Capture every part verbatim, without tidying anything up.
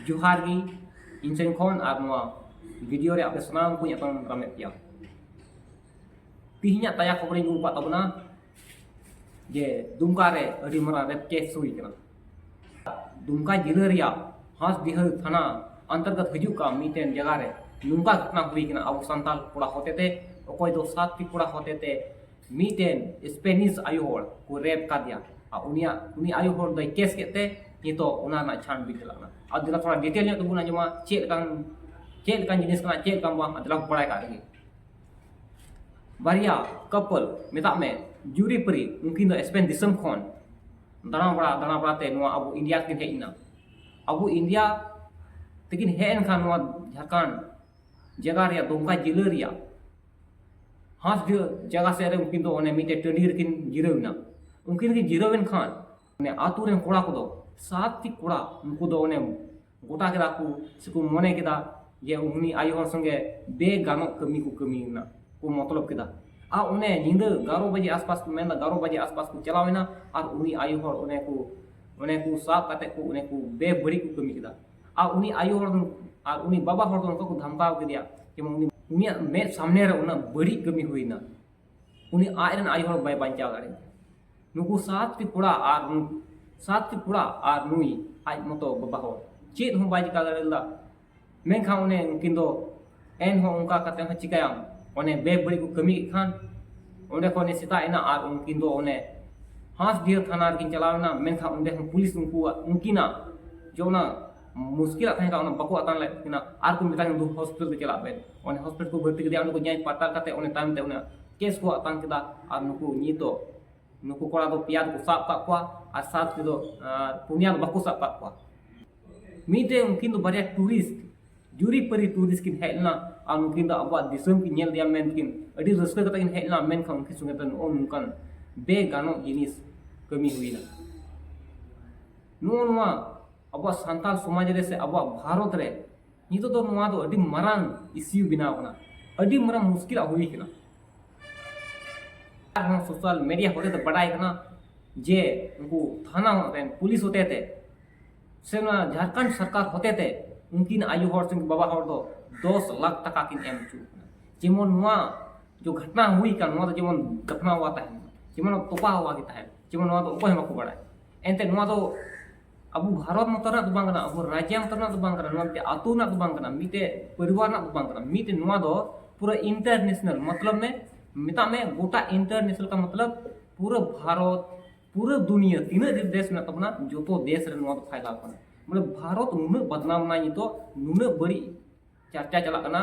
ᱡᱚᱦᱟᱨ ᱜᱮ ᱤᱧ ᱥᱮᱱ ᱠᱷᱚᱱ ᱟᱨ ᱱᱚᱣᱟ ᱵᱷᱤᱰᱤᱭᱳ ᱨᱮ ᱟᱯᱮ ᱥᱟᱱᱟᱢ ᱠᱚᱧ ᱟᱛᱟᱝ ᱫᱟᱨᱟᱢᱮᱫ ᱯᱮᱭᱟ᱾ ᱛᱤᱦᱤᱧᱟᱜ ᱛᱟᱭᱟ ᱠᱷᱚᱵᱚᱨᱤᱧ ᱟᱹᱜᱩ ᱟᱠᱟᱫ ᱛᱟᱵᱚᱱᱟ ᱡᱮ ᱫᱩᱢᱠᱟ ᱨᱮ ᱟᱹᱰᱤ ᱢᱟᱨᱟᱝ ᱨᱮᱯ ᱠᱮᱥ ᱦᱩᱭ ᱠᱟᱱᱟ᱾ ᱫᱩᱢᱠᱟ ᱡᱮᱞᱟᱹ ᱨᱮᱭᱟᱜ ᱦᱟᱸᱥᱰᱤᱦᱟᱹ ᱛᱷᱟᱱᱟ ᱚᱱᱛᱚᱨᱜᱚᱛ ᱦᱤᱡᱩᱜ ᱠᱟᱱ ᱢᱤᱫᱴᱮᱱ ᱡᱟᱭᱜᱟ ᱨᱮ ᱱᱚᱝᱠᱟ ᱜᱷᱚᱴᱚᱱᱟ ᱦᱩᱭ ᱠᱟᱱᱟ᱾ ᱟᱵᱚ ᱥᱟᱱᱛᱟᱲ ᱠᱚᱲᱟ ᱦᱚᱛᱮᱛᱮ, ᱚᱠᱚᱭ ᱫᱚ ᱥᱟᱛᱴᱤ ᱠᱚᱲᱟ ᱦᱚᱛᱮᱛᱮ ᱢᱤᱫᱴᱮᱱ ᱥᱯᱮᱱᱤᱥ ᱟᱭᱳ ᱦᱚᱲ ᱠᱚ ᱨᱮᱯ ᱠᱟᱫᱮᱭᱟ᱾ ᱟᱨ ᱩᱱᱤᱭᱟᱜ, ᱩᱱᱤ ᱟᱭᱳ ᱦᱚᱲ ᱫᱚᱭ ᱠᱮᱥ ᱠᱮᱫ ᱛᱮ ᱱᱤᱛᱚᱜ ᱚᱱᱟ ᱨᱮᱱᱟᱜ ᱪᱷᱟᱱᱵᱤᱱ ᱪᱟᱞᱟᱜ ᱠᱟᱱᱟ᱾ ᱟᱨ ᱫᱮᱞᱟ ᱛᱷᱚᱲᱟ ᱰᱤᱴᱮᱞ ᱧᱚᱜ ᱛᱮᱵᱚᱱ ᱟᱸᱡᱚᱢᱟ ᱪᱮᱫ ᱞᱮᱠᱟᱱ, ᱪᱮᱫ ᱞᱮᱠᱟᱱ ᱡᱤᱱᱤᱥ ᱠᱟᱱᱟ, ᱪᱮᱫ ᱞᱮᱠᱟᱱ ᱵᱟᱝ, ᱟᱨ ᱫᱮᱞᱟ ᱵᱟᱲᱟᱭ ᱠᱟᱜ ᱞᱮᱜᱮ᱾ ᱵᱟᱨᱭᱟ ᱠᱟᱯᱚᱞ, ᱢᱮᱛᱟᱜ ᱢᱮ ᱡᱩᱨᱤ ᱯᱟᱹᱨᱤ, ᱩᱱᱠᱤᱱ ᱫᱚ ᱥᱯᱮᱱ ᱫᱤᱥᱚᱢ ᱠᱷᱚᱱ ᱫᱟᱬᱟ ᱵᱟᱲᱟ, ᱫᱟᱬᱟ ᱵᱟᱲᱟᱛᱮ ᱱᱚᱣᱟ ᱟᱵᱚ ᱤᱱᱰᱤᱭᱟ ᱠᱤᱱ ᱦᱮᱡ ᱮᱱᱟ᱾ ᱟᱵᱚ ᱤᱱᱰᱤᱭᱟ ᱛᱮᱠᱤᱱ ᱦᱮᱡ ᱮᱱ ᱠᱷᱟᱱ ᱱᱚᱣᱟ ᱡᱷᱟᱲᱠᱷᱚᱸᱰ ᱡᱟᱭᱜᱟ ᱨᱮᱭᱟᱜ ᱫᱩᱢᱠᱟ ᱡᱮᱞᱟᱹ ᱨᱮᱭᱟᱜ ᱦᱟᱸᱥᱰᱤᱦᱟᱹ ᱡᱟᱭᱜᱟ ᱥᱮᱫ ᱨᱮ ᱩᱱᱠᱤᱱ ᱫᱚ ᱚᱱᱮ ᱢᱤᱫᱴᱮᱡ ᱴᱟᱺᱰᱤ ᱨᱮᱠᱤᱱ ᱡᱤᱨᱟᱹᱣ ᱮᱱᱟ᱾ ᱩᱱᱠᱤᱱ ᱠᱤᱱ ᱡᱤᱨᱟᱹᱣ ᱮᱱ ᱠᱷᱟᱱ ᱚᱱᱮ ᱟᱛᱳ ᱨᱮᱱ ᱠᱚᱲᱟ ᱠᱚᱫᱚ, ᱥᱟᱛᱴᱤ ᱠᱚᱲᱟ, ᱩᱱᱠᱩ ᱫᱚ ᱚᱱᱮ ᱜᱚᱴᱟ ᱠᱮᱫᱟ ᱠᱚ ᱥᱮᱠᱚ ᱢᱚᱱᱮ ᱠᱮᱫᱟ ᱡᱮ ᱩᱱᱤ ᱟᱭᱳ ᱦᱚᱲ ᱥᱚᱸᱜᱮ ᱵᱮᱜᱟᱱᱚᱜ ᱠᱟᱹᱢᱤ ᱠᱚ ᱠᱟᱹᱢᱤ ᱨᱮᱱᱟᱜ ᱠᱚ ᱢᱚᱛᱞᱚᱵ ᱠᱮᱫᱟ᱾ ᱟᱨ ᱚᱱᱮ ᱧᱤᱫᱟᱹ ᱮᱜᱟᱨᱚ ᱵᱟᱡᱮ ᱟᱥᱯᱟᱥ ᱠᱚ ᱢᱮᱱᱫᱟ, ᱮᱜᱟᱨᱚ ᱵᱟᱡᱮ ᱟᱥᱯᱟᱥ ᱠᱚ ᱪᱟᱞᱟᱣ ᱮᱱᱟ ᱟᱨ ᱩᱱᱤ ᱟᱭᱳ ᱦᱚᱲ ᱚᱱᱮ ᱠᱚ, ᱚᱱᱮ ᱠᱚ ᱥᱟᱵ ᱠᱟᱛᱮ ᱠᱚ ᱚᱱᱮ ᱠᱚ ᱵᱮᱵᱟᱹᱲᱤᱡ ᱠᱚ ᱠᱟᱹᱢᱤ ᱠᱮᱫᱟ᱾ ᱟᱨ ᱩᱱᱤ ᱟᱭᱳ ᱦᱚᱲ ᱫᱚ, ᱟᱨ ᱩᱱᱤ ᱵᱟᱵᱟ ᱦᱚᱲ ᱫᱚ ᱱᱚᱝᱠᱟ ᱠᱚ ᱫᱷᱟᱢᱠᱟᱣ ᱠᱮᱫᱮᱭᱟ ᱡᱮᱢᱚᱱ ᱩᱱᱤ, ᱩᱱᱤᱭᱟᱜ ᱢᱮᱫ ᱥᱟᱢᱱᱮ ᱨᱮ ᱚᱱᱟ ᱵᱟᱹᱲᱤᱡ ᱠᱟᱹᱢᱤ ᱦᱩᱭᱱᱟ᱾ ᱩᱱᱤ ᱟᱡ ᱨᱮᱱ ᱟᱭᱳ ᱦᱚᱲ ᱵᱟᱭ ᱵᱟᱧᱪᱟᱣ ᱫᱟᱲᱮᱭᱟᱫᱟ᱾ ᱱᱩᱠᱩ ᱥᱟᱛ ᱴᱤ ᱠᱚᱲᱟ ᱟᱨ ᱱᱩ-, ᱥᱟᱛ ᱴᱤ ᱠᱚᱲᱟ ᱟᱨ ᱱᱩᱭ ᱟᱡ ᱢᱚᱛᱚ ᱵᱟᱵᱟ ᱦᱚᱲ ᱪᱮᱫ ᱦᱚᱸ ᱵᱟᱭ ᱪᱤᱠᱟ ᱫᱟᱲᱮ ᱞᱮᱫᱟ᱾ ᱢᱮᱱᱠᱷᱟᱱ ᱚᱱᱮ ᱩᱱᱠᱤᱱ ᱫᱚ ᱮᱱᱦᱚᱸ ᱚᱱᱠᱟ ᱠᱟᱛᱮ ᱦᱚᱸ ᱪᱤᱠᱟᱭᱟᱢ, ᱚᱱᱮ ᱵᱮᱵᱟᱹᱲᱤᱡ ᱠᱚ ᱠᱟᱹᱢᱤᱭᱮᱫ ᱠᱷᱟᱱ ᱚᱸᱰᱮ ᱠᱷᱚᱱ ᱮ ᱥᱮᱛᱟᱜ ᱮᱱᱟ ᱟᱨ ᱩᱱᱠᱤᱱ ᱫᱚ ᱚᱱᱮ ᱦᱟᱸᱥᱰᱤᱦᱟᱹ ᱛᱷᱟᱱᱟ ᱨᱮᱠᱤᱱ ᱪᱟᱞᱟᱣ ᱮᱱᱟ᱾ ᱢᱮᱱᱠᱷᱟᱱ ᱚᱸᱰᱮ ᱦᱚᱸ ᱯᱩᱞᱤᱥ ᱩᱱᱠᱩᱣᱟᱜ, ᱩᱱᱠᱤᱱᱟᱜ ᱡᱮ ᱚᱱᱟ ᱢᱩᱥᱠᱤᱞᱟᱜ ᱛᱟᱦᱮᱸ ᱠᱟᱱᱟ, ᱚᱱᱟ ᱵᱟᱠᱚ ᱟᱛᱟᱝ ᱞᱮᱫ ᱠᱤᱱᱟ ᱟᱨ ᱠᱚ ᱢᱮᱛᱟ ᱠᱤᱱᱟ, "ᱫᱩ ᱦᱚᱥᱯᱤᱴᱟᱞ ᱛᱮ ᱪᱟᱞᱟᱜ ᱵᱮᱱ᱾" ᱚᱸᱰᱮ ᱦᱚᱥᱯᱤᱴᱟᱞ ᱠᱚ ᱵᱷᱚᱨᱛᱤ ᱠᱮᱫᱮᱭᱟ, ᱚᱸᱰᱮ ᱠᱚ ᱧᱟᱭ ᱯᱟᱛᱟᱨ ᱠᱟᱛᱮ ᱚᱱᱮ ᱛᱟᱭᱚᱢ ᱛᱮ ᱚᱱᱮ ᱠᱮᱥ ᱠᱚ ᱟᱛᱟᱝ ᱠᱮᱫᱟ᱾ ᱟᱨ ᱱᱩᱠᱩ ᱱᱤᱛᱚᱜ ᱱᱩᱠᱩ ᱠᱚᱲᱟ ᱫᱚ ᱯᱮᱭᱟ ᱫᱚᱠᱚ ᱥᱟᱵ ᱠᱟᱜ ᱠᱚᱣᱟ ᱟᱨ ᱥᱟᱛ ᱛᱮᱫᱚ, ᱟᱨ ᱯᱩᱱᱭᱟ ᱫᱚ ᱵᱟᱠᱚ ᱥᱟᱵ ᱠᱟᱜ ᱠᱚᱣᱟ᱾ ᱢᱤᱫᱴᱮᱡ ᱩᱱᱠᱤᱱ ᱫᱚ ᱵᱟᱨᱭᱟ ᱴᱩᱨᱤᱥᱴ, ᱡᱩᱨᱤᱯᱟᱹᱨᱤ ᱴᱩᱨᱤᱥᱴ ᱠᱤᱱ ᱦᱮᱡ ᱞᱮᱱᱟ ᱟᱨ ᱩᱱᱠᱤᱱ ᱫᱚ ᱟᱵᱚᱣᱟᱜ ᱫᱤᱥᱚᱢ ᱠᱤᱱ ᱧᱮᱞ ᱤᱫᱤᱭᱟ ᱢᱮᱱᱛᱮᱠᱤᱱ ᱟᱹᱰᱤ ᱨᱟᱹᱥᱠᱟᱹ ᱠᱟᱛᱮ ᱠᱤᱱ ᱦᱮᱡ ᱞᱮᱱᱟ, ᱢᱮᱱᱠᱷᱟᱱ ᱩᱱᱠᱤᱱ ᱥᱚᱸᱜᱮ ᱛᱮ ᱱᱚᱜᱼᱚ ᱱᱚᱝᱠᱟᱱ ᱵᱮᱜᱟᱱᱚᱜ ᱡᱤᱱᱤᱥ ᱠᱟᱹᱢᱤ ᱦᱩᱭᱱᱟ᱾ ᱱᱚᱜᱼᱚ ᱱᱚᱣᱟ ᱟᱵᱚᱣᱟᱜ ᱥᱟᱱᱛᱟᱲ ᱥᱚᱢᱟᱡᱽ ᱨᱮ ᱥᱮ ᱟᱵᱚᱣᱟᱜ ᱵᱷᱟᱨᱚᱛ ᱨᱮ ᱱᱤᱛᱚᱜ ᱫᱚ ᱱᱚᱣᱟ ᱫᱚ ᱟᱹᱰᱤ ᱢᱟᱨᱟᱝ ᱤᱥᱤᱭᱩ ᱵᱮᱱᱟᱣ ᱠᱟᱱᱟ, ᱟᱹᱰᱤ ᱢᱟᱨᱟᱝ ᱢᱩᱥᱠᱤᱞᱟᱜ ᱦᱩᱭ ᱠᱟᱱᱟ᱾ ᱟᱨᱦᱚᱸ ᱥᱳᱥᱟᱞ ᱢᱤᱰᱤᱭᱟ ᱦᱚᱛᱮ ᱛᱮ ᱵᱟᱰᱟᱭ ᱠᱟᱱᱟ ᱡᱮ ᱩᱱᱠᱩ ᱛᱷᱟᱱᱟ ᱨᱮᱱ ᱯᱩᱞᱤᱥ ᱦᱚᱛᱮ ᱛᱮ ᱥᱮ ᱚᱱᱟ ᱡᱷᱟᱲᱠᱷᱚᱸᱰ ᱥᱚᱨᱠᱟᱨ ᱦᱚᱛᱮᱛᱮ ᱩᱱᱠᱤᱱ ᱟᱭᱳ ᱦᱚᱲ ᱥᱮ ᱵᱟᱵᱟ ᱦᱚᱲ ᱫᱚ ᱫᱚᱥ ᱞᱟᱠᱷ ᱴᱟᱠᱟ ᱠᱤᱱ ᱮᱢ ᱦᱚᱪᱚ ᱠᱟᱱᱟ᱾ ᱡᱮᱢᱚᱱ ᱱᱚᱣᱟ ᱡᱚ ᱜᱷᱚᱴᱱᱟ ᱦᱩᱭ ᱠᱟᱱ, ᱱᱚᱣᱟ ᱫᱚ ᱡᱮᱢᱚᱱ ᱫᱟᱯᱷᱱᱟᱣ ᱛᱟᱦᱮᱱ, ᱡᱮᱢᱚᱱ ᱛᱚᱯᱟ ᱦᱚᱣᱟ ᱜᱮ ᱛᱟᱦᱮᱱ, ᱡᱮᱢᱚᱱ ᱱᱚᱣᱟ ᱫᱚ ᱚᱠᱚᱭ ᱦᱚᱸ ᱵᱟᱠᱚ ᱵᱟᱲᱟᱭ᱾ ᱮᱱᱛᱮ ᱱᱚᱣᱟ ᱫᱚ ᱟᱵᱚ ᱵᱷᱟᱨᱚᱛ ᱢᱚᱛᱚ ᱨᱮᱱᱟᱜ ᱫᱚ ᱵᱟᱝ ᱠᱟᱱᱟ, ᱟᱵᱚ ᱨᱟᱡᱽᱡᱚ ᱢᱚᱛᱚ ᱨᱮᱱᱟᱜ ᱫᱚ ᱵᱟᱝ ᱠᱟᱱᱟ, ᱱᱚᱣᱟ ᱢᱤᱫᱴᱮᱡ ᱟᱹᱛᱩ ᱨᱮᱱᱟᱜ ᱫᱚ ᱵᱟᱝ ᱠᱟᱱᱟ, ᱢᱤᱫᱴᱮᱡ ᱯᱚᱨᱤᱵᱟᱨ ᱨᱮᱱᱟᱜ ᱫᱚ ᱵᱟᱝ ᱠᱟᱱᱟ, ᱢᱤᱫᱴᱮᱡ ᱱᱚᱣᱟ ᱫᱚ ᱯᱩᱨᱟᱹ ᱤᱱᱴᱟᱨᱱᱮᱥᱱᱟᱞ, ᱢᱚᱛᱞᱚᱵ ᱢᱮ, ᱢᱮᱛᱟᱜ ᱢᱮ ᱜᱚᱴᱟ ᱤᱱᱴᱟᱨᱱᱮᱥᱱᱟᱞ ᱠᱟ ᱢᱚᱛᱞᱚᱵ ᱯᱩᱨᱟᱹ ᱵᱷᱟᱨᱚᱛ, ᱯᱩᱨᱟᱹ ᱫᱩᱱᱤᱭᱟᱹ ᱛᱤᱱᱟᱹᱜ ᱰᱷᱮᱨ ᱫᱮᱥ ᱢᱮᱱᱟᱜ ᱛᱟᱵᱚᱱᱟ, ᱡᱚᱛᱚ ᱫᱮᱥ ᱨᱮ ᱱᱚᱣᱟ ᱫᱚ ᱯᱷᱟᱭᱞᱟᱣ ᱠᱟᱱᱟ᱾ ᱢᱟᱱᱮ ᱵᱷᱟᱨᱚᱛ ᱱᱩᱱᱟᱹᱜ ᱵᱚᱫᱱᱟᱢ ᱮᱱᱟ, ᱱᱤᱛᱚᱜ ᱱᱩᱱᱟᱹᱜ ᱵᱟᱹᱲᱤᱡ ᱪᱟᱨᱪᱟ ᱪᱟᱞᱟᱜ ᱠᱟᱱᱟ,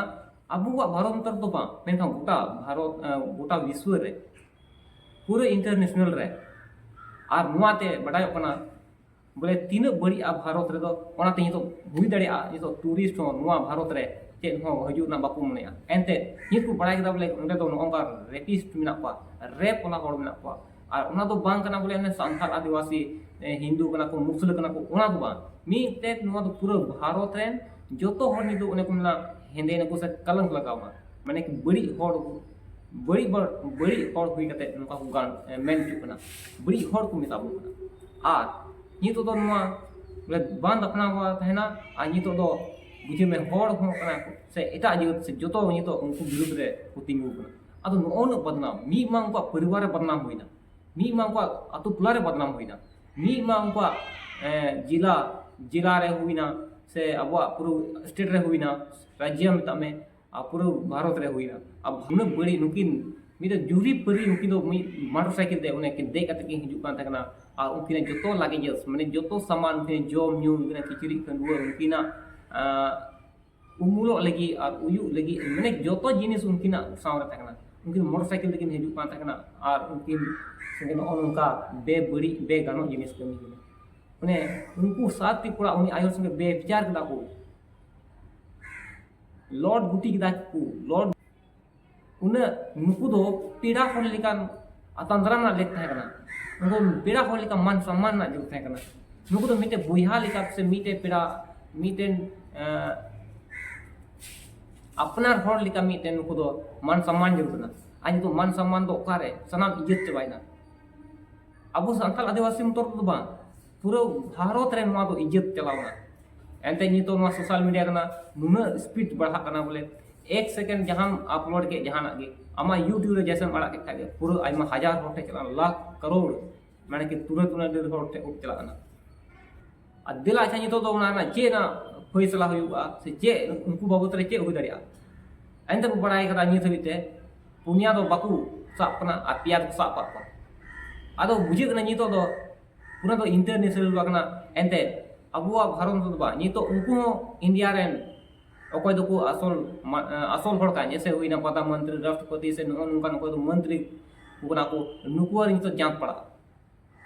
ᱟᱵᱚᱣᱟᱜ ᱵᱷᱟᱨᱚᱛ ᱢᱚᱛᱚ ᱨᱮᱫᱚ ᱵᱟᱝ, ᱢᱮᱱᱠᱷᱟᱱ ᱜᱚᱴᱟ ᱵᱷᱟᱨᱚᱛ, ᱮᱸ, ᱜᱚᱴᱟ ᱵᱤᱥᱣᱚ ᱨᱮ, ᱯᱩᱨᱟᱹ ᱤᱱᱴᱟᱨᱱᱮᱥᱱᱟᱞ ᱨᱮ᱾ ᱟᱨ ᱱᱚᱣᱟᱛᱮ ᱵᱟᱰᱟᱭᱚᱜ ᱠᱟᱱᱟ ᱵᱚᱞᱮ ᱛᱤᱱᱟᱹᱜ ᱵᱟᱹᱲᱤᱡᱼᱟ ᱵᱷᱟᱨᱚᱛ ᱨᱮᱫᱚ᱾ ᱚᱱᱟᱛᱮ ᱱᱤᱛᱚᱜ ᱦᱩᱭ ᱫᱟᱲᱮᱭᱟᱜᱼᱟ ᱱᱤᱛᱚᱜ ᱴᱩᱨᱤᱥᱴ ᱦᱚᱸ ᱱᱚᱣᱟ ᱵᱷᱟᱨᱚᱛ ᱨᱮ ᱪᱮᱫ ᱦᱚᱸ ᱦᱤᱡᱩᱜ ᱨᱮᱱᱟᱜ ᱵᱟᱠᱚ ᱢᱚᱱᱮᱭᱟ᱾ ᱮᱱᱛᱮ ᱱᱤᱛ ᱠᱚ ᱵᱟᱲᱟᱭ ᱠᱮᱫᱟ ᱵᱚᱞᱮ ᱚᱸᱰᱮ ᱫᱚ ᱱᱚᱜᱼᱚ ᱱᱚᱝᱠᱟ ᱨᱮᱯᱤᱥᱴ ᱢᱮᱱᱟᱜ ᱠᱚᱣᱟ, ᱨᱮᱯ ᱚᱱᱟ ᱦᱚᱲ ᱢᱮᱱᱟᱜ ᱠᱚᱣᱟ᱾ ᱟᱨ ᱚᱱᱟ ᱫᱚ ᱵᱟᱝ ᱠᱟᱱᱟ ᱵᱚᱞᱮ ᱚᱱᱮ ᱥᱟᱱᱛᱟᱲ, ᱟᱹᱫᱤᱵᱟᱹᱥᱤ, ᱮ, ᱦᱤᱱᱫᱩ ᱠᱟᱱᱟ ᱠᱚ, ᱢᱩᱥᱞᱟᱹ ᱠᱟᱱᱟ ᱠᱚ, ᱚᱱᱟ ᱫᱚ ᱵᱟᱝ᱾ ᱢᱤᱫᱴᱮᱱ ᱱᱚᱣᱟ ᱫᱚ ᱯᱩᱨᱟᱹ ᱵᱷᱟᱨᱚᱛ ᱨᱮᱱ ᱡᱚᱛᱚ ᱦᱚᱲ ᱱᱤᱛᱚᱜ ᱚᱱᱮ ᱠᱚ ᱢᱮᱱᱟ ᱦᱮᱸᱫᱮ ᱱᱟᱠᱚ ᱥᱮ ᱠᱟᱞᱟᱝ ᱞᱟᱜᱟᱣ ᱮᱱᱟ᱾ ᱢᱟᱱᱮ ᱠᱤ ᱵᱟᱹᱲᱤᱡ ᱦᱚᱲ, ᱵᱟᱹᱲᱤᱡ ᱵᱟᱹᱲ-, ᱵᱟᱹᱲᱤᱡ ᱦᱚᱲ ᱦᱩᱭ ᱠᱟᱛᱮ ᱱᱚᱝᱠᱟ ᱠᱚ ᱜᱟᱱ, ᱮ, ᱢᱮᱱ ᱦᱚᱪᱚᱜ ᱠᱟᱱᱟ, ᱵᱟᱹᱲᱤᱡ ᱦᱚᱲ ᱠᱚ ᱢᱮᱛᱟ ᱵᱚᱱ ᱠᱟᱱᱟ᱾ ᱟᱨ ᱱᱤᱛᱚᱜ ᱫᱚ ᱱᱚᱣᱟ ᱵᱚᱞᱮ ᱵᱟᱝ ᱫᱟᱯᱷᱱᱟᱣ ᱛᱟᱦᱮᱱᱟ᱾ ᱟᱨ ᱱᱤᱛᱚᱜ ᱫᱚ ᱵᱩᱡᱷᱟᱹᱣ ᱢᱮ, ᱦᱚᱲ ᱦᱚᱸ ᱠᱟᱱᱟ ᱠᱚ ᱥᱮ ᱮᱴᱟᱜ ᱡᱟᱹᱛ ᱥᱮ ᱡᱚᱛᱚ ᱱᱤᱛᱚᱜ ᱩᱱᱠᱩ ᱵᱤᱨᱩᱫᱽ ᱨᱮ ᱠᱚ ᱛᱤᱸᱜᱩ ᱠᱟᱱᱟ᱾ ᱟᱫᱚ ᱱᱚᱜᱼᱚ ᱱᱩᱱᱟᱹᱜ ᱵᱚᱫᱱᱟᱢ, ᱢᱤᱫ ᱢᱟ ᱩᱱᱠᱩᱣᱟᱜ ᱯᱚᱨᱤᱵᱟᱨ ᱨᱮ ᱵᱚᱫᱱᱟᱢ ᱦᱩᱭᱱᱟ, ᱢᱤᱫ ᱢᱟ ᱩᱱᱠᱩᱣᱟᱜ ᱟᱛᱳ ᱴᱚᱞᱟ ᱨᱮ ᱵᱚᱫᱱᱟᱢ ᱦᱩᱭᱱᱟ, ᱢᱤᱫ ᱢᱟ ᱩᱱᱠᱩᱣᱟᱜ, ᱮ, ᱡᱮᱞᱟ, ᱡᱮᱞᱟ ᱨᱮ ᱦᱩᱭᱱᱟ, ᱥᱮ ᱟᱵᱚᱣᱟᱜ ᱯᱩᱨᱟᱹ ᱥᱴᱮᱴ ᱨᱮ ᱦᱩᱭᱱᱟ, ᱨᱟᱡᱽᱡᱚ ᱢᱮᱛᱟᱜ ᱢᱮ, ᱟᱨ ᱯᱩᱨᱟᱹ ᱵᱷᱟᱨᱚᱛ ᱨᱮ ᱦᱩᱭᱱᱟ᱾ ᱟᱨ ᱩᱱᱟᱹᱜ ᱵᱟᱹᱲᱤᱡ ᱱᱩᱠᱤᱱ ᱢᱤᱫᱴᱮᱱ ᱡᱩᱨᱤ ᱯᱟᱹᱨᱤ, ᱩᱱᱠᱤᱱ ᱫᱚ ᱢᱤᱫ ᱢᱚᱴᱚᱨ ᱥᱟᱭᱠᱮᱞ ᱛᱮ ᱚᱱᱮ ᱠᱤᱱ ᱫᱮᱡ ᱠᱟᱛᱮ ᱠᱤᱱ ᱦᱤᱡᱩᱜ ᱠᱟᱱ ᱛᱟᱦᱮᱸ ᱠᱟᱱᱟ᱾ ᱟᱨ ᱩᱱᱠᱤᱱᱟᱜ ᱡᱚᱛᱚ ᱞᱟᱜᱮᱡᱮᱥ, ᱢᱟᱱᱮ ᱡᱚᱛᱚ ᱥᱟᱢᱟᱱ, ᱩᱱᱠᱤᱱᱟᱜ ᱡᱚᱢ ᱧᱩ, ᱩᱱᱠᱤᱱᱟᱜ ᱠᱤᱪᱨᱤᱡ ᱠᱷᱟᱹᱰᱩᱣᱟᱹᱜ, ᱩᱱᱠᱤᱱᱟᱜ, ᱟᱸ, ᱩᱢᱩᱞᱚᱜ ᱞᱟᱹᱜᱤᱫ ᱟᱨ ᱩᱭᱩᱜ ᱞᱟᱹᱜᱤᱫ, ᱢᱟᱱᱮ ᱡᱚᱛᱚ ᱡᱤᱱᱤᱥ ᱩᱱᱠᱤᱱᱟᱜ ᱥᱟᱶ ᱨᱮ ᱛᱟᱦᱮᱸ ᱠᱟᱱᱟ᱾ ᱩᱱᱠᱤᱱ ᱢᱚᱴᱚᱨ ᱥᱟᱭᱠᱮᱞ ᱛᱮᱠᱤᱱ ᱦᱤᱡᱩᱜ ᱠᱟᱱ ᱛᱟᱦᱮᱸ ᱠᱟᱱᱟ ᱟᱨ ᱩᱱᱠᱤᱱ ᱥᱚᱸᱜᱮ ᱱᱚᱜᱼᱚ ᱱᱚᱝᱠᱟ ᱵᱮᱵᱟᱹᱲᱤᱡ, ᱵᱮᱜᱟᱱᱚᱜ ᱡᱤᱱᱤᱥ ᱠᱟᱹᱢᱤ ᱠᱟᱱᱟ᱾ ᱢᱟᱱᱮ ᱩᱱᱠᱩ ᱥᱟᱛ ᱴᱤ ᱠᱚᱲᱟ ᱩᱱᱤ ᱟᱭᱳ ᱥᱚᱸᱜᱮ ᱵᱮᱵᱤᱪᱟᱨ ᱠᱮᱫᱟ ᱠᱚ, ᱞᱚᱴ ᱜᱩᱴᱤ ᱠᱮᱫᱟ ᱠᱚ, ᱞᱚᱴ ᱩᱱᱟᱹᱜ ᱱᱩᱠᱩ ᱫᱚ ᱯᱮᱲᱟ ᱦᱚᱲ ᱞᱮᱠᱟᱱ ᱟᱛᱟᱝ ᱫᱟᱨᱟᱢ ᱨᱮᱱᱟᱜ ᱞᱮᱠ ᱛᱟᱦᱮᱸ ᱠᱟᱱᱟ᱾ ᱱᱩᱠᱩ ᱯᱮᱲᱟ ᱦᱚᱲ ᱞᱮᱠᱟ ᱢᱟᱱ ᱥᱚᱱᱢᱟᱱ ᱨᱮᱱᱟᱜ ᱡᱟᱹᱨᱩᱲ ᱛᱟᱦᱮᱸ ᱠᱟᱱᱟ᱾ ᱱᱩᱠᱩ ᱫᱚ ᱢᱤᱫᱴᱮᱱ ᱵᱚᱭᱦᱟ ᱞᱮᱠᱟ ᱥᱮ ᱢᱤᱫᱴᱮᱱ ᱯᱮᱲᱟ, ᱢᱤᱫᱴᱮᱱ, ᱮᱸ, ᱟᱯᱱᱟᱨ ᱦᱚᱲ ᱞᱮᱠᱟ ᱢᱤᱫᱴᱮᱱ ᱱᱩᱠᱩ ᱫᱚ ᱢᱟᱱ ᱥᱚᱱᱢᱟᱱ ᱡᱟᱹᱨᱩᱲ ᱠᱟᱱᱟ᱾ ᱟᱨ ᱱᱤᱛᱚᱜ ᱢᱟᱱ ᱥᱚᱱᱢᱟᱱ ᱫᱚ ᱚᱠᱟᱨᱮ? ᱥᱟᱱᱟᱢ ᱤᱡᱽᱡᱚᱛ ᱪᱟᱵᱟᱭᱮᱱᱟ᱾ ᱟᱵᱚ ᱥᱟᱱᱛᱟᱲ ᱟᱹᱫᱤᱵᱟᱹᱥᱤ ᱢᱚᱛᱚ ᱨᱮᱫᱚ ᱵᱟᱝ, ᱯᱩᱨᱟᱹ ᱵᱷᱟᱨᱚᱛ ᱨᱮ ᱱᱚᱣᱟ ᱫᱚ ᱤᱡᱽᱡᱚᱛ ᱪᱟᱞᱟᱣ ᱮᱱᱟ᱾ ᱮᱱᱛᱮ ᱱᱤᱛᱚᱜ ᱱᱚᱣᱟ ᱥᱳᱥᱟᱞ ᱢᱤᱰᱤᱭᱟ ᱠᱟᱱᱟ, ᱱᱩᱱᱟᱹᱜ ᱥᱯᱤᱰ ᱵᱟᱲᱦᱟᱜ ᱠᱟᱱᱟ ᱵᱚᱞᱮ, ᱮᱠ ᱥᱮᱠᱮᱱᱰ ᱡᱟᱦᱟᱸᱢ ᱟᱯᱞᱳᱰ ᱠᱮᱫ, ᱡᱟᱦᱟᱱᱟᱜ ᱜᱮ ᱟᱢᱟᱜ ᱭᱩᱴᱤᱭᱩᱵᱽ ᱨᱮ ᱡᱮᱭᱥᱮᱢ ᱟᱲᱟᱜ ᱠᱮᱫ ᱠᱷᱟᱡ ᱜᱮ ᱯᱩᱨᱟᱹ ᱟᱭᱢᱟ ᱦᱟᱡᱟᱨ ᱦᱚᱲ ᱴᱷᱮᱱ ᱪᱟᱞᱟᱜ ᱠᱟᱱᱟ, ᱞᱟᱠᱷ ᱠᱟᱨᱳᱲ, ᱢᱟᱱᱮ ᱠᱤ ᱛᱩᱨᱟᱹᱛ ᱚᱱᱟ ᱰᱷᱮᱨ ᱦᱚᱲ ᱴᱷᱮᱱ ᱪᱟᱞᱟᱜ ᱠᱟᱱᱟ᱾ ᱟᱨ ᱫᱮᱞᱟ ᱟᱪᱪᱷᱟ, ᱱᱤᱛᱚᱜ ᱫᱚ ᱚᱱᱟ ᱨᱮᱱᱟᱜ ᱪᱮᱫ ᱨᱮᱱᱟᱜ ᱯᱷᱚᱭᱥᱟᱞᱟ ᱦᱩᱭᱩᱜᱼᱟ ᱥᱮ ᱪᱮᱫ ᱩᱱᱠᱩ ᱵᱟᱵᱚᱫ ᱨᱮ ᱪᱮᱫ ᱦᱩᱭ ᱫᱟᱲᱮᱭᱟᱜᱼᱟ? ᱮᱱᱛᱮ ᱵᱚ ᱵᱟᱲᱟᱭ ᱠᱟᱫᱟ ᱱᱤᱛ ᱦᱟᱹᱵᱤᱡ ᱛᱮ ᱯᱩᱱᱭᱟ ᱫᱚ ᱵᱟᱠᱚ ᱥᱟᱵ ᱠᱟᱱᱟ ᱟᱨ ᱯᱮᱭᱟ ᱫᱚᱠᱚ ᱥᱟᱵ ᱠᱟᱜ ᱠᱚᱣᱟ᱾ ᱟᱫᱚ ᱵᱩᱡᱷᱟᱹᱜ ᱠᱟᱱᱟ ᱱᱤᱛᱚᱜ ᱫᱚ ᱯᱩᱨᱟᱹ ᱫᱚ ᱤᱱᱴᱟᱨᱱᱮᱥᱱᱟᱞ ᱵᱟᱝ ᱠᱟᱱᱟ᱾ ᱮᱱᱛᱮ ᱟᱵᱚᱣᱟᱜ ᱵᱷᱟᱨᱚᱛ ᱨᱮᱫᱚ ᱵᱟᱝ, ᱱᱤᱛᱚᱜ ᱩᱱᱠᱩ ᱦᱚᱸ ᱤᱱᱰᱤᱭᱟ ᱨᱮᱱ ᱚᱠᱚᱭ ᱫᱚᱠᱚ ᱟᱥᱚᱞ ᱢᱟ-, ᱟᱥᱚᱞ ᱦᱚᱲ ᱠᱟᱱ, ᱡᱮᱭᱥᱮ ᱦᱩᱭᱱᱟ ᱯᱨᱚᱫᱷᱟᱱ ᱢᱚᱱᱛᱨᱤ, ᱨᱟᱥᱴᱨᱚᱯᱚᱛᱤ ᱥᱮ ᱱᱚᱜᱼᱚ ᱱᱚᱝᱠᱟᱱ ᱚᱠᱚᱭ ᱫᱚ ᱢᱚᱱᱛᱨᱤ ᱠᱚ ᱠᱟᱱᱟ ᱠᱚ, ᱱᱩᱠᱩᱣᱟᱜ ᱱᱤᱛᱚᱜ ᱡᱟᱸᱪ ᱯᱟᱲᱟᱜᱼᱟ᱾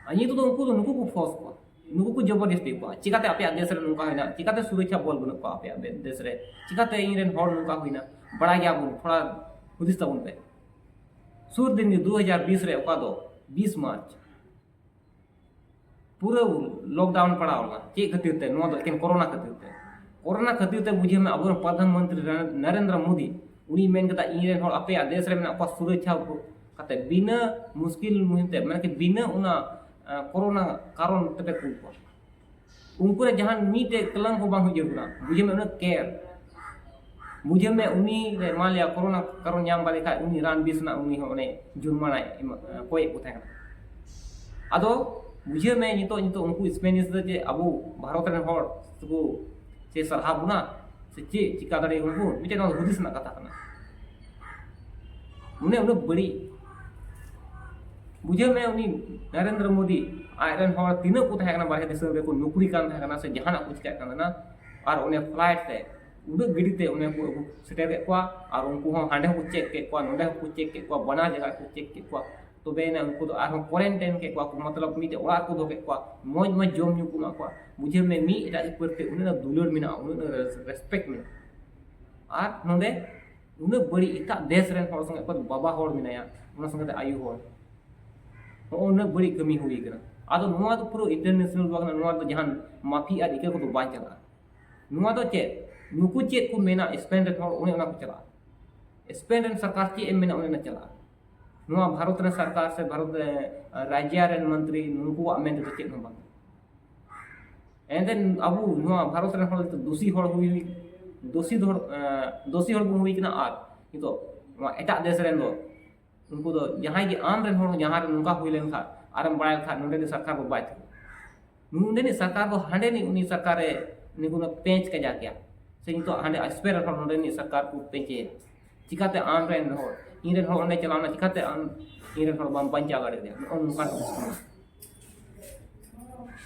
ᱟᱨ ᱱᱤᱛᱚᱜ ᱫᱚ ᱩᱱᱠᱩ ᱫᱚ ᱱᱩᱠᱩ ᱠᱚ ᱯᱷᱳᱨᱥ ᱠᱚᱣᱟ, ᱱᱩᱠᱩ ᱠᱚ ᱡᱚᱵᱚᱨᱫᱚᱥᱛᱤ ᱠᱚᱣᱟ᱾ ᱪᱤᱠᱟᱛᱮ ᱟᱯᱮᱭᱟᱜ ᱫᱮᱥ ᱨᱮ ᱱᱚᱝᱠᱟ ᱦᱩᱭᱱᱟ? ᱪᱤᱠᱟᱛᱮ ᱥᱩᱨᱚᱠᱷᱟ ᱵᱚᱞ ᱵᱟᱹᱱᱩᱜ ᱠᱚᱣᱟ ᱟᱯᱮᱭᱟᱜ ᱵᱮ-, ᱫᱮᱥ ᱨᱮ? ᱪᱤᱠᱟᱛᱮ ᱤᱧ ᱨᱮᱱ ᱦᱚᱲ ᱱᱚᱝᱠᱟ ᱦᱩᱭᱱᱟ? ᱵᱟᱲᱟᱭ ᱜᱮᱭᱟᱵᱚᱱ, ᱛᱷᱚᱲᱟ ᱦᱩᱫᱤᱥ ᱛᱟᱵᱚᱱ ᱯᱮ᱾ ᱥᱩᱨ ᱫᱤᱱ ᱜᱮ ᱫᱩ ᱦᱟᱡᱟᱨ ᱵᱤᱥ ᱨᱮ, ᱚᱠᱟ ᱫᱚ ᱵᱤᱥ ᱢᱟᱨᱪ, ᱯᱩᱨᱟᱹ ᱞᱚᱠᱰᱟᱣᱩᱱ ᱯᱟᱲᱟᱣ ᱞᱮᱱᱟ᱾ ᱪᱮᱫ ᱠᱷᱟᱹᱛᱤᱨ ᱛᱮ? ᱱᱚᱣᱟ ᱫᱚ ᱮᱠᱮᱱ ᱠᱚᱨᱳᱱᱟ ᱠᱷᱟᱹᱛᱤᱨ ᱛᱮ᱾ ᱠᱚᱨᱳᱱᱟ ᱠᱷᱟᱹᱛᱤᱨ ᱛᱮ ᱵᱩᱡᱷᱟᱹᱣ ᱢᱮ, ᱟᱵᱚᱨᱮᱱ ᱯᱨᱚᱫᱷᱟᱱ ᱢᱚᱱᱛᱨᱤ ᱱᱟᱨᱮ-, ᱱᱚᱨᱮᱱᱫᱨᱚ ᱢᱳᱫᱤ, ᱩᱱᱤ ᱢᱮᱱ ᱠᱮᱫᱟ, ᱤᱧ ᱨᱮᱱ ᱦᱚᱲ ᱟᱯᱮᱭᱟᱜ ᱫᱮᱥ ᱨᱮ ᱢᱮᱱᱟᱜ ᱠᱚᱣᱟ, ᱥᱩᱨᱚᱠᱷᱟ ᱠᱟᱛᱮ ᱵᱤᱱᱟᱹ ᱢᱩᱥᱠᱤᱞ ᱢᱩᱦᱤᱢ ᱛᱮ, ᱢᱟᱱᱮ ᱠᱤ ᱵᱤᱱᱟᱹ ᱚᱱᱟ, ᱟᱸ, ᱠᱚᱨᱳᱱᱟ ᱠᱟᱨᱚᱱ ᱛᱮᱯᱮ ᱠᱩᱞ ᱠᱚᱣᱟ᱾ ᱩᱱᱠᱩ ᱨᱮ ᱡᱟᱦᱟᱱ ᱢᱤᱫᱴᱮᱡ ᱠᱞᱟᱢ ᱦᱚᱸ ᱵᱟᱝ ᱦᱩᱭ ᱡᱟᱹᱨᱩᱲ ᱠᱟᱱᱟ᱾ ᱵᱩᱡᱷᱟᱹᱣ ᱢᱮ, ᱩᱱᱟᱹᱜ ᱠᱮᱭᱟᱨ᱾ ᱵᱩᱡᱷᱟᱹᱣ ᱢᱮ, ᱩᱱᱤ ᱨᱮ ᱢᱟᱱ ᱞᱤᱭᱟ ᱠᱚᱨᱳᱱᱟ ᱠᱟᱨᱚᱱ ᱧᱟᱢ ᱠᱟᱫᱮ ᱠᱷᱟᱡ, ᱩᱱᱤ ᱨᱟᱱ ᱵᱤᱥ ᱨᱮᱱᱟᱜ ᱩᱱᱤ ᱦᱚᱸ ᱚᱱᱮ ᱡᱩᱨᱢᱟᱱᱟᱭ ᱮᱢᱟ-, ᱠᱚᱭᱮᱫ ᱠᱚ ᱛᱟᱦᱮᱸ ᱠᱟᱱᱟ᱾ ᱟᱫᱚ ᱵᱩᱡᱷᱟᱹᱣ ᱢᱮ, ᱱᱤᱛᱚᱜ, ᱱᱤᱛᱚᱜ ᱩᱱᱠᱩ ᱥᱯᱮᱱᱤᱥ ᱫᱚ ᱪᱮᱫ ᱟᱵᱚ ᱵᱷᱟᱨᱚᱛ ᱨᱮᱱ ᱦᱚᱲ ᱠᱚ ᱪᱮᱫ ᱥᱟᱨᱦᱟᱣ ᱵᱚᱱᱟ ᱥᱮ ᱪᱮᱫ ᱪᱤᱠᱟ ᱫᱟᱲᱮᱭᱟᱜᱼᱟ ᱩᱱᱠᱩ? ᱢᱤᱫᱴᱮᱱ ᱱᱚᱣᱟ ᱦᱩᱫᱤᱥ ᱨᱮᱱᱟᱜ ᱠᱟᱛᱷᱟ ᱠᱟᱱᱟ᱾ ᱩᱱᱟᱹᱜ, ᱩᱱᱟᱹᱜ ᱵᱟᱹᱲᱤᱡ᱾ ᱵᱩᱡᱷᱟᱹᱣ ᱢᱮ, ᱩᱱᱤ ᱱᱚᱨᱮᱱᱫᱨᱚ ᱢᱳᱫᱤ, ᱟᱡ ᱨᱮᱱ ᱦᱚᱲ ᱛᱤᱱᱟᱹᱜ ᱠᱚ ᱛᱟᱦᱮᱸ ᱠᱟᱱᱟ, ᱵᱟᱨᱦᱮ ᱫᱤᱥᱚᱢ ᱨᱮᱠᱚ ᱱᱚᱠᱨᱤ ᱠᱟᱱ ᱛᱟᱦᱮᱸ ᱠᱟᱱᱟ ᱥᱮ ᱡᱟᱦᱟᱱᱟᱜ ᱠᱚ ᱪᱤᱠᱟᱹᱜ ᱠᱟᱱ ᱛᱟᱦᱮᱸ ᱠᱟᱱᱟ, ᱟᱨ ᱚᱱᱮ ᱯᱷᱞᱟᱭᱤᱴ ᱛᱮ ᱩᱰᱟᱹᱜ ᱜᱟᱹᱰᱤ ᱛᱮ ᱚᱱᱮ ᱠᱚ ᱟᱹᱜᱩ ᱥᱮᱴᱮᱨ ᱠᱮᱫ ᱠᱚᱣᱟ, ᱟᱨ ᱩᱱᱠᱩ ᱦᱚᱸ ᱦᱟᱸᱰᱮ ᱦᱚᱸᱠᱚ ᱪᱮᱠ ᱠᱮᱫ ᱠᱚᱣᱟ, ᱱᱚᱸᱰᱮ ᱦᱚᱸᱠᱚ ᱪᱮᱠ ᱠᱮᱫ ᱠᱚᱣᱟ, ᱵᱟᱱᱟᱨ ᱡᱟᱭᱜᱟ ᱨᱮᱠᱚ ᱪᱮᱠ ᱠᱮᱫ ᱠᱚᱣᱟ᱾ ᱛᱚᱵᱮᱭᱮᱱᱟ ᱩᱱᱠᱩ ᱫᱚ ᱟᱨᱦᱚᱸ ᱠᱚᱨᱮᱱᱴᱟᱭᱤᱱ ᱠᱮᱫ ᱠᱚᱣᱟ ᱠᱚ, ᱢᱚᱛᱞᱚᱵ ᱢᱤᱫᱴᱮᱡ ᱚᱲᱟᱜ ᱨᱮᱠᱚ ᱫᱚᱦᱚ ᱠᱮᱫ ᱠᱚᱣᱟ, ᱢᱚᱡᱽ ᱢᱚᱡᱽ ᱡᱚᱢ ᱧᱩ ᱠᱚ ᱮᱢᱟ ᱠᱚᱣᱟ᱾ ᱵᱩᱡᱷᱟᱹᱣ ᱢᱮ, ᱢᱤᱫ ᱮᱴᱟᱜ ᱯᱟᱹᱨᱤᱥ ᱛᱮ ᱩᱱᱟᱹᱜ ᱫᱩᱞᱟᱹᱲ ᱢᱮᱱᱟᱜᱼᱟ, ᱩᱱᱟᱹᱜ ᱨᱮᱥᱯᱮᱠᱴ ᱢᱮᱱᱟᱜᱼᱟ, ᱟᱨ ᱱᱚᱸᱰᱮ ᱩᱱᱟᱹᱜ ᱵᱟᱹᱲᱤᱡ ᱮᱴᱟᱜ ᱫᱮᱥ ᱨᱮᱱ ᱦᱚᱲ ᱥᱚᱸᱜᱮ ᱚᱠᱚᱭ ᱫᱚ ᱵᱟᱵᱟ ᱦᱚᱲ ᱢᱮᱱᱟᱭᱟ, ᱚᱱᱟ ᱥᱚᱸᱜᱮ ᱛᱮ ᱟᱭᱳ ᱦᱚᱲ, ᱱᱚᱜᱼᱚ ᱩᱱᱟᱹᱜ ᱵᱟᱹᱲᱤᱡ ᱠᱟᱹᱢᱤ ᱦᱩᱭ ᱠᱟᱱᱟ᱾ ᱟᱫᱚ ᱱᱚᱣᱟ ᱫᱚ ᱯᱩᱨᱟᱹ ᱤᱱᱴᱟᱨᱱᱮᱥᱱᱟᱞ ᱵᱟᱝ ᱠᱟᱱᱟ, ᱱᱚᱣᱟ ᱫᱚ ᱡᱟᱦᱟᱱ ᱢᱟᱯᱷᱤ ᱟᱨ ᱤᱠᱟᱹ ᱠᱚᱫᱚ ᱵᱟᱝ ᱪᱟᱞᱟᱜᱼᱟ᱾ ᱱᱚᱣᱟ ᱫᱚ ᱪᱮᱫ, ᱱᱩᱠᱩ ᱪᱮᱫ ᱠᱚ ᱢᱮᱱᱟ ᱥᱯᱮᱱ ᱨᱮᱱ ᱦᱚᱲ, ᱚᱱᱮ ᱚᱱᱟ ᱠᱚ ᱪᱟᱞᱟᱜᱼᱟ᱾ ᱥᱯᱮᱱ ᱨᱮᱱ ᱥᱚᱨᱠᱟᱨ ᱪᱮᱫ ᱮᱢ ᱢᱮᱱᱟ, ᱚᱱᱮ ᱚᱱᱟ ᱪᱟᱞᱟᱜᱼᱟ᱾ ᱱᱚᱣᱟ ᱵᱷᱟᱨᱚᱛ ᱨᱮᱱ ᱥᱚᱨᱠᱟᱨ ᱥᱮ ᱵᱷᱟᱨᱚᱛ ᱨᱮ, ᱟᱸ, ᱨᱟᱡᱽᱭᱟ ᱨᱮᱱ ᱢᱚᱱᱛᱨᱤ, ᱱᱩᱠᱩᱣᱟᱜ ᱢᱮᱱ ᱛᱮᱫᱚ ᱪᱮᱫ ᱦᱚᱸ ᱵᱟᱝ᱾ ᱮᱱᱛᱮ ᱟᱵᱚ ᱱᱚᱣᱟ ᱵᱷᱟᱨᱚᱛ ᱨᱮᱱ ᱦᱚᱲ ᱫᱚ ᱫᱩᱥᱤ ᱦᱚᱲ ᱦᱩᱭ ᱦᱩᱭ ᱫᱩᱥᱤ ᱦᱚᱲ ᱮᱸ, ᱫᱩᱥᱤ ᱦᱚᱲ ᱵᱚᱱ ᱦᱩᱭ ᱠᱟᱱᱟ᱾ ᱟᱨ ᱱᱤᱛᱚᱜ ᱱᱚᱣᱟ ᱮᱴᱟᱜ ᱫᱮᱥ ᱨᱮᱱ ᱫᱚ ᱩᱱᱠᱩ ᱫᱚ ᱡᱟᱦᱟᱸᱭ ᱜᱮ ᱟᱢ ᱨᱮᱱ ᱦᱚᱲ ᱡᱟᱦᱟᱸ ᱨᱮ ᱱᱚᱝᱠᱟ ᱦᱩᱭ ᱞᱮᱱᱠᱷᱟᱱ ᱟᱨᱮᱢ ᱵᱟᱲᱟᱭ ᱞᱮᱠᱷᱟᱱ ᱱᱚᱸᱰᱮ ᱫᱚ ᱥᱚᱨᱠᱟᱨ ᱫᱚ ᱵᱟᱭ ᱛᱟᱦᱮᱸ᱾ ᱱᱚᱸᱰᱮᱱᱤᱡ ᱥᱚᱨᱠᱟᱨ ᱫᱚ ᱦᱟᱸᱰᱮᱱᱤᱡ ᱩᱱᱤ ᱥᱚᱨᱠᱟᱨᱮ ᱩᱱᱤ ᱠᱚ ᱯᱮᱸᱪ ᱠᱟᱡᱟ ᱠᱮᱭᱟ᱾ ᱥᱮ ᱱᱤᱛᱚᱜ ᱦᱟᱸᱰᱮ ᱟᱥᱯᱮ ᱨᱮᱱ ᱦᱚᱲ ᱱᱚᱸᱰᱮᱱᱤᱡ ᱥᱚᱨᱠᱟᱨ ᱠᱚ ᱯᱮᱸᱪᱮᱭᱟ᱾ ᱪᱤᱠᱟᱛᱮ ᱟᱢ ᱨᱮᱱ ᱦᱚᱲ, ᱤᱧ ᱨᱮᱱ ᱦᱚᱲ ᱚᱸᱰᱮ ᱪᱟᱞᱟᱣᱱᱟ, ᱪᱤᱠᱟᱛᱮ ᱟᱢ ᱤᱧ ᱨᱮᱱ ᱦᱚᱲ ᱵᱟᱢ ᱵᱟᱧᱪᱟᱣ ᱫᱟᱲᱮᱭᱟᱫᱮᱭᱟ? ᱱᱚᱜᱼᱚ ᱱᱚᱝᱠᱟᱱ ᱚᱵᱚᱥᱛᱷᱟ᱾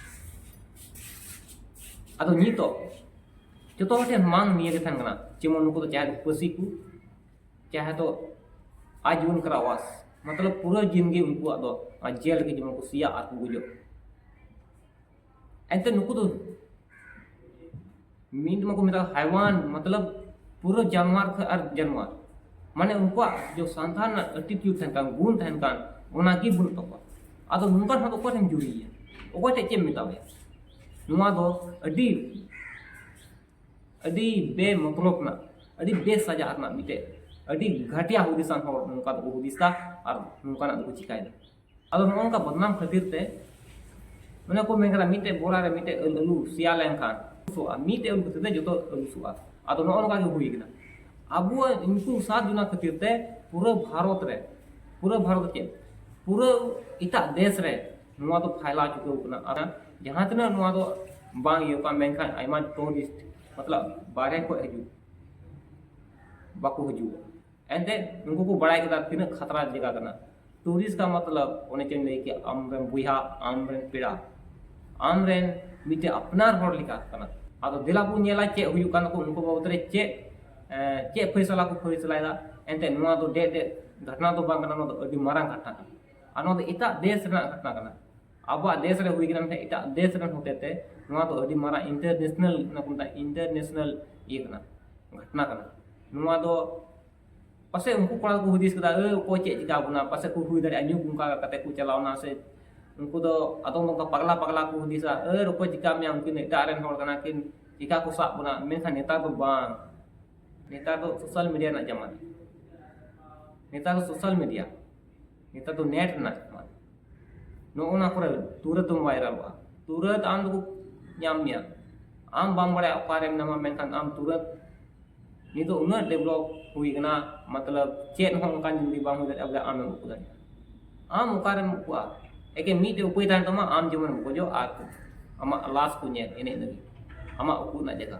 ᱟᱫᱚ ᱱᱤᱛᱚᱜ ᱡᱚᱛᱚ ᱦᱚᱲ ᱴᱷᱮᱱ ᱢᱟᱝ ᱱᱤᱭᱟᱹ ᱜᱮ ᱛᱟᱦᱮᱱ ᱠᱟᱱᱟ, ᱡᱮᱢᱚᱱ ᱱᱩᱠᱩ ᱫᱚ ᱪᱟᱦᱮ ᱫᱚ ᱯᱟᱹᱥᱤ ᱠᱚ, ᱪᱟᱦᱮ ᱫᱚ ᱟᱡᱤᱵᱚᱱ ᱠᱟᱨᱟᱣᱟᱥ, ᱢᱚᱛᱞᱚᱵ ᱯᱩᱨᱟᱹ ᱡᱤᱱᱫᱜᱤ ᱩᱱᱠᱩᱣᱟᱜ ᱫᱚ ᱚᱱᱟ ᱡᱮᱞ ᱨᱮᱜᱮ ᱡᱮᱢᱚᱱ ᱠᱚ ᱥᱮᱭᱟᱜ ᱟᱨ ᱠᱚ ᱜᱩᱡᱩᱜ᱾ ᱮᱱᱛᱮ ᱱᱩᱠᱩ ᱫᱚ ᱢᱤᱫ ᱢᱟᱠᱚ ᱢᱮᱛᱟᱜ ᱦᱟᱭᱣᱟᱱ, ᱢᱚᱛᱞᱚᱵ ᱯᱩᱨᱟᱹ ᱡᱟᱱᱣᱟᱨ ᱠᱷᱚᱱ ᱟᱨ ᱡᱟᱱᱣᱟᱨ, ᱢᱟᱱᱮ ᱩᱱᱠᱩᱣᱟᱜ ᱡᱚ ᱥᱟᱱᱛᱟᱲ ᱨᱮᱱᱟᱜ ᱮᱴᱤᱴᱤᱭᱩᱰ ᱛᱟᱦᱮᱱ ᱠᱟᱱ, ᱜᱩᱱ ᱛᱟᱦᱮᱱ ᱠᱟᱱ, ᱚᱱᱟ ᱜᱮ ᱵᱟᱹᱱᱩᱜ ᱛᱟᱠᱚᱣᱟ᱾ ᱟᱫᱚ ᱱᱚᱝᱠᱟᱱ ᱦᱚᱲ ᱫᱚ ᱚᱠᱚᱭ ᱴᱷᱮᱱ ᱡᱩᱨᱤᱭᱮᱭᱟ? ᱚᱠᱚᱭ ᱴᱷᱮᱱ ᱪᱮᱫ ᱮᱢ ᱢᱮᱛᱟᱣᱟᱭᱟ? ᱱᱚᱣᱟ ᱫᱚ ᱟᱹᱰᱤ ᱟᱹᱰᱤ ᱵᱮᱢᱚᱛᱞᱚᱵ ᱨᱮᱱᱟᱜ, ᱟᱹᱰᱤ ᱵᱮᱥᱟᱡᱟ ᱨᱮᱱᱟᱜ ᱢᱤᱫᱴᱮᱡ ᱟᱹᱰᱤ ᱜᱷᱟᱴᱤᱭᱟ ᱦᱩᱫᱤᱥᱟᱱ ᱦᱚᱲ ᱱᱚᱝᱠᱟ ᱫᱚᱠᱚ ᱦᱩᱫᱤᱥᱟ ᱟᱨ ᱱᱚᱝᱠᱟᱱᱟᱜ ᱫᱚᱠᱚ ᱪᱤᱠᱟᱭᱮᱫᱟ᱾ ᱟᱫᱚ ᱱᱚᱜᱼᱚ ᱱᱚᱝᱠᱟ ᱵᱚᱫᱱᱟᱢ ᱠᱷᱟᱹᱛᱤᱨ ᱛᱮ, ᱢᱟᱱᱮ ᱠᱚ ᱢᱮᱱ ᱠᱟᱫᱟ, ᱢᱤᱫᱴᱮᱡ ᱵᱚᱨᱟ ᱨᱮ ᱢᱤᱫᱴᱮᱡ ᱟᱹᱞ-, ᱟᱹᱞᱩ ᱥᱮᱭᱟ ᱞᱮᱱᱠᱷᱟᱱ ᱟᱹᱞᱩᱥᱚᱜᱼᱟ, ᱢᱤᱫᱴᱮᱡ ᱟᱹᱞᱩ ᱠᱷᱟᱹᱛᱤᱨ ᱛᱮ ᱡᱚᱛᱚ ᱟᱹᱞᱩᱥᱚᱜᱼᱟ᱾ ᱟᱫᱚ ᱱᱚᱜᱼᱚ ᱱᱚᱝᱠᱟ ᱜᱮ ᱦᱩᱭ ᱠᱟᱱᱟ᱾ ᱟᱵᱚᱣᱟᱜ ᱩᱱᱠᱩ ᱥᱟᱛ ᱡᱚᱱᱟ ᱠᱷᱟᱹᱛᱤᱨ ᱛᱮ ᱯᱩᱨᱟᱹ ᱵᱷᱟᱨᱚᱛ ᱨᱮ, ᱯᱩᱨᱟᱹ ᱵᱷᱟᱨᱚᱛ ᱪᱮᱫ, ᱯᱩᱨᱟᱹ ᱮᱴᱟᱜ ᱫᱮᱥ ᱨᱮ ᱱᱚᱣᱟ ᱫᱚ ᱯᱷᱟᱭᱞᱟᱣ ᱪᱩᱠᱟᱹᱣ ᱠᱟᱱᱟ᱾ ᱟᱨ ᱡᱟᱦᱟᱸ ᱛᱤᱱᱟᱹᱜ ᱱᱚᱣᱟ ᱫᱚ ᱵᱟᱝ ᱤᱭᱟᱹ ᱠᱟᱱ, ᱢᱮᱱᱠᱷᱟᱱ ᱟᱭᱢᱟ ᱴᱩᱨᱤᱥᱴ, ᱢᱚᱛᱞᱚᱵ, ᱵᱟᱨᱦᱮ ᱠᱷᱚᱱ ᱦᱤᱡᱩᱜ, ᱵᱟᱠᱚ ᱦᱤᱡᱩᱜᱼᱟ᱾ ᱮᱱᱛᱮ ᱩᱱᱠᱩ ᱠᱚ ᱵᱟᱲᱟᱭ ᱠᱮᱫᱟ ᱛᱤᱱᱟᱹᱜ ᱠᱷᱟᱛᱨᱟ ᱡᱟᱭᱜᱟ ᱠᱟᱱᱟ᱾ ᱴᱩᱨᱤᱥᱴ ᱠᱟ ᱢᱚᱛᱞᱚᱵ, ᱚᱱᱮ ᱪᱮᱫ ᱤᱧ ᱞᱟᱹᱭ ᱠᱮᱫ, ᱟᱢᱨᱮᱱ ᱵᱚᱭᱦᱟ, ᱟᱢᱨᱮᱱ ᱯᱮᱲᱟ, ᱟᱢᱨᱮᱱ ᱢᱤᱫᱴᱮᱡ ᱟᱯᱱᱟᱨ ᱦᱚᱲ ᱞᱮᱠᱟ ᱠᱟᱱᱟ᱾ ᱟᱫᱚ ᱫᱮᱞᱟ ᱵᱚᱱ ᱧᱮᱞᱟ ᱪᱮᱫ ᱦᱩᱭᱩᱜ ᱠᱟᱱ ᱛᱟᱠᱚ, ᱩᱱᱠᱩ ᱵᱟᱵᱚᱫ ᱨᱮ ᱪᱮᱫ, ᱮᱸ, ᱪᱮᱫ ᱯᱷᱟᱭᱥᱟᱞᱟ ᱠᱚ ᱯᱷᱟᱭᱥᱟᱞᱟᱭᱮᱫᱟ᱾ ᱮᱱᱛᱮ ᱱᱚᱣᱟ ᱫᱚ ᱰᱮ ᱰᱮ ᱜᱷᱚᱴᱱᱟ ᱫᱚ ᱵᱟᱝ ᱠᱟᱱᱟ, ᱱᱚᱣᱟ ᱫᱚ ᱟᱹᱰᱤ ᱢᱟᱨᱟᱝ ᱜᱷᱚᱴᱱᱟ ᱠᱟᱱᱟ᱾ ᱟᱨ ᱱᱚᱣᱟ ᱫᱚ ᱮᱴᱟᱜ ᱫᱮᱥ ᱨᱮᱱᱟᱜ ᱜᱷᱚᱴᱱᱟ ᱠᱟᱱᱟ᱾ ᱟᱵᱚᱣᱟᱜ ᱫᱮᱥ ᱨᱮ ᱦᱩᱭ ᱠᱟᱱᱟ, ᱢᱮᱱᱠᱷᱟᱱ ᱮᱴᱟᱜ ᱫᱮᱥ ᱨᱮᱱ ᱦᱚᱛᱮᱛᱮ ᱱᱚᱣᱟ ᱫᱚ ᱟᱹᱰᱤ ᱢᱟᱨᱟᱝ ᱤᱱᱴᱟᱨᱱᱮᱥᱱᱟᱞ, ᱚᱱᱟ ᱠᱚ ᱢᱮᱛᱟᱜᱼᱟ, ᱤᱱᱴᱟᱨᱱᱮᱥᱱᱟᱞ ᱤᱭᱟᱹ ᱠᱟᱱᱟ, ᱜᱷᱚᱴᱱᱟ ᱠᱟᱱᱟ᱾ ᱱᱚᱣᱟ ᱫᱚ ᱯᱟᱥᱮᱡ ᱩᱱᱠᱩ ᱠᱚᱲᱟ ᱠᱚ ᱦᱩᱫᱤᱥ ᱠᱮᱫᱟ, ᱮ, ᱚᱠᱚᱭ ᱪᱮᱫ ᱪᱤᱠᱟ ᱵᱚᱱᱟ, ᱯᱟᱥᱮᱡ ᱠᱚ ᱦᱩᱭ ᱫᱟᱲᱮᱭᱟᱜᱼᱟ ᱧᱩ ᱚᱱᱠᱟ ᱠᱟᱛᱮ ᱠᱚ ᱪᱟᱞᱟᱣᱱᱟ᱾ ᱥᱮ ᱩᱱᱠᱩ ᱫᱚ ᱟᱫᱚᱢ ᱫᱚ ᱚᱱᱠᱟ ᱯᱟᱜᱽᱞᱟ ᱯᱟᱜᱽᱞᱟ ᱠᱚ ᱦᱩᱫᱤᱥᱟ, ᱮ, ᱚᱠᱚᱭ ᱪᱤᱠᱟ ᱢᱮᱭᱟ, ᱩᱱᱠᱤᱱ ᱮᱴᱟᱜ ᱨᱮᱱ ᱦᱚᱲ ᱠᱟᱱᱟ ᱠᱤᱱ, ᱪᱤᱠᱟ ᱠᱚ ᱥᱟᱵ ᱵᱚᱱᱟ᱾ ᱢᱮᱱᱠᱷᱟᱱ ᱱᱮᱛᱟᱨ ᱫᱚ ᱵᱟᱝ, ᱱᱮᱛᱟᱨ ᱫᱚ ᱥᱳᱥᱟᱞ ᱢᱤᱰᱤᱭᱟ ᱨᱮᱱᱟᱜ ᱡᱟᱢᱟᱱᱟ᱾ ᱱᱮᱛᱟᱨ ᱫᱚ ᱥᱳᱥᱟᱞ ᱢᱤᱰᱤᱭᱟ, ᱱᱮᱛᱟᱨ ᱫᱚ ᱱᱮᱴ ᱨᱮᱱᱟᱜ ᱡᱟᱢᱟᱱᱟ᱾ ᱱᱚᱜᱼᱚ ᱱᱟ ᱠᱚᱨᱮ ᱛᱩᱨᱟᱹᱛ ᱮᱢ ᱵᱷᱟᱭᱨᱟᱞᱚᱜᱼᱟ, ᱛᱩᱨᱟᱹᱛ ᱟᱢ ᱫᱚᱠᱚ ᱧᱟᱢ ᱢᱮᱭᱟ᱾ ᱟᱢ ᱵᱟᱢ ᱵᱟᱲᱟᱭᱟ ᱚᱠᱟᱨᱮ ᱢᱮᱱᱟᱢᱟ, ᱢᱮᱱᱠᱷᱟᱱ ᱟᱢ ᱛᱩᱨᱟᱹᱛ ᱱᱤᱛᱚᱜ ᱩᱱᱟᱹᱜ develop ᱦᱩᱭ ᱠᱟᱱᱟ, ᱢᱚᱛᱞᱚᱵ ᱪᱮᱫ ᱦᱚᱸ ᱚᱱᱠᱟᱱ ᱡᱩᱫᱤ ᱵᱟᱝ ᱦᱩᱭ ᱫᱟᱲᱮᱭᱟᱜᱼᱟ, ᱵᱚᱞᱮ ᱟᱢᱮᱢ ᱩᱠᱩ ᱫᱟᱲᱮᱭᱟᱜᱼᱟ᱾ ᱟᱢ ᱚᱠᱟᱨᱮᱢ ᱩᱠᱩᱜᱼᱟ? ᱮᱠᱮᱱ ᱢᱤᱫᱴᱮᱡ ᱩᱯᱟᱹᱭ ᱛᱟᱦᱮᱱ ᱛᱟᱢᱟ, ᱟᱢ ᱡᱮᱢᱚᱱ ᱜᱚᱡᱚᱜ ᱟᱨ ᱟᱢᱟᱜ ᱞᱟᱥ ᱠᱚ ᱧᱮᱞ ᱮᱱᱮᱡ ᱞᱟᱹᱜᱤᱫ ᱟᱢᱟᱜ ᱩᱠᱩ ᱨᱮᱱᱟᱜ ᱡᱟᱭᱜᱟ᱾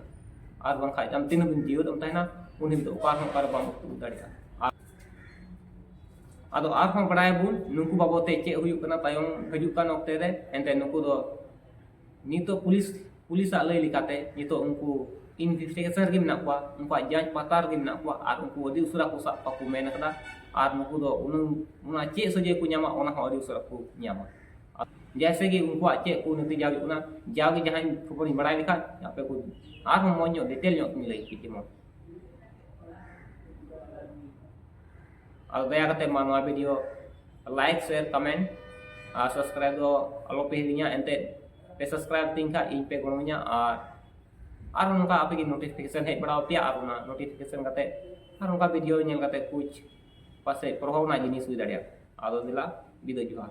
ᱟᱨ ᱵᱟᱝᱠᱷᱟᱡ ᱟᱢ ᱛᱤᱱᱟᱹᱜ ᱫᱤᱱ ᱡᱤᱭᱟᱹᱲ ᱮᱢ ᱛᱟᱦᱮᱱᱟ, ᱩᱱ ᱦᱟᱹᱵᱤᱡ ᱫᱚ ᱚᱠᱟ ᱦᱚᱸ ᱚᱠᱟᱨᱮ ᱵᱟᱢ ᱩᱠᱩ ᱫᱟᱲᱮᱭᱟᱜᱼᱟ᱾ ᱟᱨ ᱟᱫᱚ ᱟᱨᱦᱚᱸ ᱵᱟᱲᱟᱭᱟᱵᱚᱱ ᱱᱩᱠᱩ ᱵᱟᱵᱚᱫ ᱛᱮ ᱪᱮᱫ ᱦᱩᱭᱩᱜ ᱠᱟᱱᱟ ᱛᱟᱭᱚᱢ ᱦᱤᱡᱩᱜ ᱠᱟᱱ ᱚᱠᱛᱮ ᱨᱮ᱾ ᱮᱱᱛᱮ ᱱᱩᱠᱩ ᱫᱚ ᱱᱤᱛᱚᱜ ᱯᱩᱞᱤᱥ, ᱯᱩᱞᱤᱥᱟᱜ ᱞᱟᱹᱭ ᱞᱮᱠᱟᱛᱮ ᱱᱤᱛᱚᱜ ᱩᱱᱠᱩ investigation ᱨᱮᱜᱮ ᱢᱮᱱᱟᱜ ᱠᱚᱣᱟ, ᱩᱱᱠᱩᱣᱟᱜ ᱡᱟᱸᱪ ᱯᱟᱛᱟ ᱨᱮᱜᱮ ᱢᱮᱱᱟᱜ ᱠᱚᱣᱟ ᱟᱨ ᱩᱱᱠᱩ ᱟᱹᱰᱤ ᱩᱥᱟᱹᱨᱟ ᱠᱚ ᱥᱟᱵ ᱠᱚᱣᱟ ᱠᱚ ᱢᱮᱱ ᱟᱠᱟᱫᱟ᱾ ᱟᱨ ᱱᱩᱠᱩ ᱫᱚ ᱩᱱᱟᱹᱝ, ᱚᱱᱟ ᱪᱮᱫ ᱥᱟᱹᱡᱟᱹᱭ ᱠᱚ ᱧᱟᱢᱟ, ᱚᱱᱟ ᱦᱚᱸ ᱟᱹᱰᱤ ᱩᱥᱟᱹᱨᱟ ᱠᱚ ᱧᱟᱢᱟ᱾ ᱟᱨ ᱡᱮᱭᱥᱮ ᱜᱮ ᱩᱱᱠᱩᱣᱟᱜ ᱪᱮᱫ ᱠᱚ ᱱᱚᱛᱤᱡᱟ ᱦᱩᱭᱩᱜ ᱠᱟᱱᱟ, ᱡᱟᱣᱜᱮ ᱡᱟᱦᱟᱸᱧ ᱠᱷᱚᱵᱚᱨᱤᱧ ᱵᱟᱲᱟᱭ ᱞᱮᱠᱷᱟᱡ ᱟᱯᱮ ᱠᱚ ᱟᱨᱦᱚᱸ ᱢᱚᱡᱽ ᱧᱚᱜ detail ᱧᱚᱜ ᱛᱤᱧ ᱞᱟᱹᱭ ᱠᱮ ᱡᱮᱢᱚᱱ᱾ ᱟᱫᱚ ᱫᱟᱭᱟ ᱠᱟᱛᱮ ᱢᱟ ᱱᱚᱣᱟ video like, share, comment ᱟᱨ subscribe ᱫᱚ ᱟᱞᱚ ᱯᱮ ᱦᱤᱲᱤᱧᱟ᱾ ᱮᱱᱛᱮᱫ ᱯᱮ subscribe ᱛᱤᱧ ᱠᱷᱟᱡ ᱤᱧ ᱯᱮ ᱜᱚᱲᱚᱧᱟ ᱟᱨ ᱟᱨ ᱱᱚᱝᱠᱟ ᱟᱯᱮ ᱜᱮ notification ᱦᱮᱡ ᱵᱟᱲᱟ ᱟᱯᱮᱭᱟ ᱟᱨ ᱚᱱᱟ notification ᱠᱟᱛᱮ ᱟᱨ ᱚᱱᱠᱟ video ᱧᱮᱞ ᱠᱟᱛᱮ ᱠᱩᱪ ᱯᱟᱥᱮᱡ ᱯᱨᱚᱵᱷᱟᱵᱽ ᱨᱮᱱᱟᱜ ᱡᱤᱱᱤᱥ ᱦᱩᱭ ᱫᱟᱲᱮᱭᱟᱜᱼᱟ᱾ ᱟᱫᱚ ᱫᱮᱞᱟ ᱵᱤᱫᱟᱹᱭ, ᱡᱚᱦᱟᱨ᱾